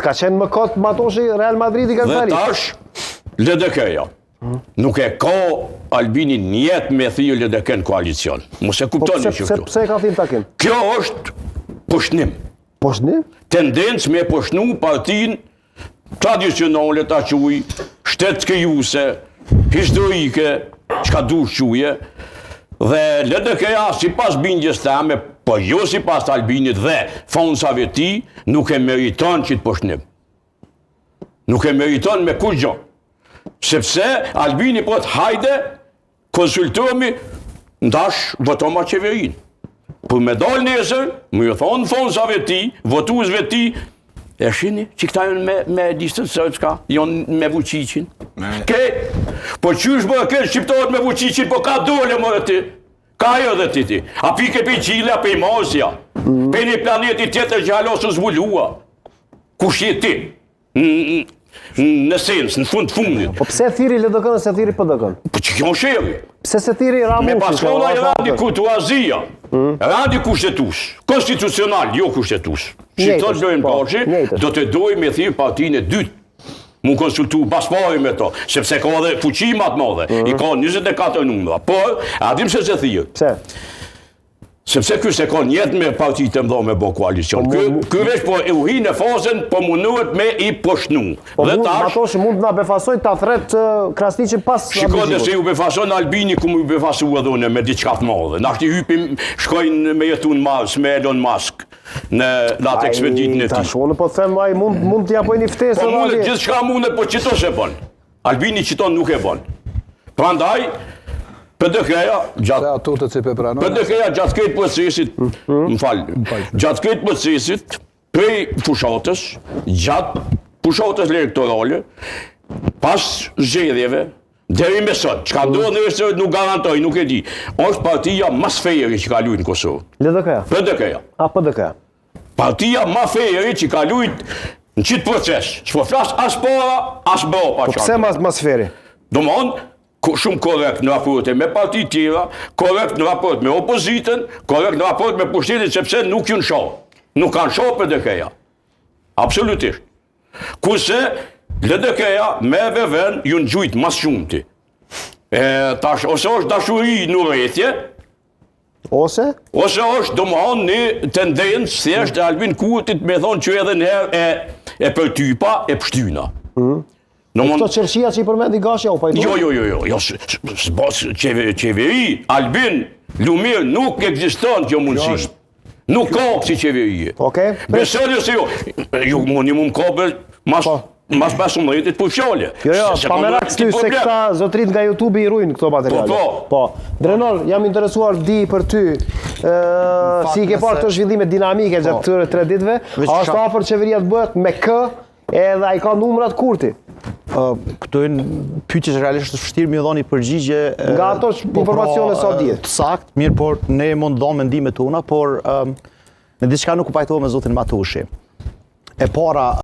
S'ka qenë më kot Matoshi Real Madridi Dhe Gazari. tash, LDK-ja. Nuk e ka Albini njet me thirrë LDK në koalicion. Mos e Po kuptoni pse, që pse, këtu. pse e ka thirrë takim? Kjo është poshnim. Poshnim? Tendencë me poshnu partinë tradicionale ta quj, shtet krijuse, historike, çka dush quje, dhe LDK-ja sipas bindjes teme, po jo sipas Albinit dhe fansave tij, nuk e meriton që të poshnim. Nuk e meriton me kurgjo. Sepse Albini po të hajde, konsultohemi, ndash votoma qeverinë. Për me dalë nesër, më ju thonë fansave tij, votuesve tij, e shini që këta janë me, me listën srpska, janë me Vučićin. Ke, po qysh bë ke shqiptarët me Vučićin, po ka dole more ti. Ka ajo dhe ti ti. A pike pe Qile, a pe Marsia. Pe një planeti tjetër që hala s'u zbulua. Kush je ti? Në- Në sens, në fund të fundit. Po pse thirri LDK-n se thirri PDK-n? Po që kjo është sherri? Pse se thirri Me Ramushin? pas që konë ai është randi afër? kurtuazia, randi kushtetues, konstitucional, jo kushtetues. Si Njëjtë thot është, Lorin po, Paçi, njëjtë është. do të dojë me thirr partinë e dytë. Mu konsultu pas pari me to, sepse ka edhe fuqi më të madhe, i ka 24 numra. Por, a dim se se thirr? Pse? Sepse ky se ka njet me partitë e mëdha me bë koalicion. Po, Ky mu- ky veç po e u hi në fazën, po mundohet me i poshnu. Po Dhe mund, tash Matoshi mund të na befasoj ta thret uh, Krasniqin pas Shiko Abdixhikut. nëse ju befason Albini ku më befasu edhe unë me diçka të madhe. Na i hypim, shkojnë me jetu në Mars me Elon Musk në në atë Ai, ekspeditën e tij. Tash unë po them ai mund mund t'ia bëj një ftesë Po edhe mundet, atje. gjithçka mundet, po qito se bën. Albini qito nuk e bën. Prandaj PDK-ja gjatë Se ato të që pe pranojnë. PDK-ja gjatë këtë procesit, më fal, gjatë këtë procesit, prej fushatës, gjatë fushatës elektorale, pas zgjedhjeve, deri me sot, çka ndodh në nesër nuk garantoj, nuk e di. Është partia më sferi që ka luajtur në Kosovë. LDK-ja. PDK-ja. A PDK-ja. Partia më feri që ka luajtur në qitë proces. S'po flas as para, as mbrapa. Po pse mas masferi? Domthon, ko- shumë korrekt në raporte me parti tjera, korrekt në raport me opozitën, korrekt në raport me pushtetin, sepse nuk janë shoh. Nuk kanë shoh PDK-ja. Absolutisht. Kurse LDK-ja me VV-n janë gjujt mas shumti. E, tash, ose është dashuri në urrejtje, Ose ose është domethënë një tendencë thjesht e Albin Kurtit me thonë që edhe një herë e, e përtypa, e pështyna. Mm. këto qershia që i përmendi Gashi au pajtohet? Jo, jo, jo, jo, jo, s- s- s'bo, s- qeveri, qeveri, Albin, Lumir, nuk ekziston kjo mundësi. Nuk ka kësi qeverie. Okej. Besoni ose jo, ju mundi mu më kapë mas, Po. mas 15-it për fjale. Jo, jo, Se- se pa po merak ndodh ty ti se problem. këta zotrit nga YouTube i ruajnë këto materiale. Po, po. Drenor, jam interesuar di për ty, ë si i ke parë nëse- këto zhvillime dinamike gjatë këtyre tre ditëve, Veç a është kisha- afër qeveria të bëhet me kë edhe ai ka numrat Kurti? Ë, Këto janë pyetje që realisht është vështirë më dhoni përgjigje e, Nga ato që- po, pra, informacione sa e, dihet. Të sakt, mirë, por ne mund të dhëmë mendimet tona, por ëm, në diçka nuk u pajtohem me zotin Matushi. E para.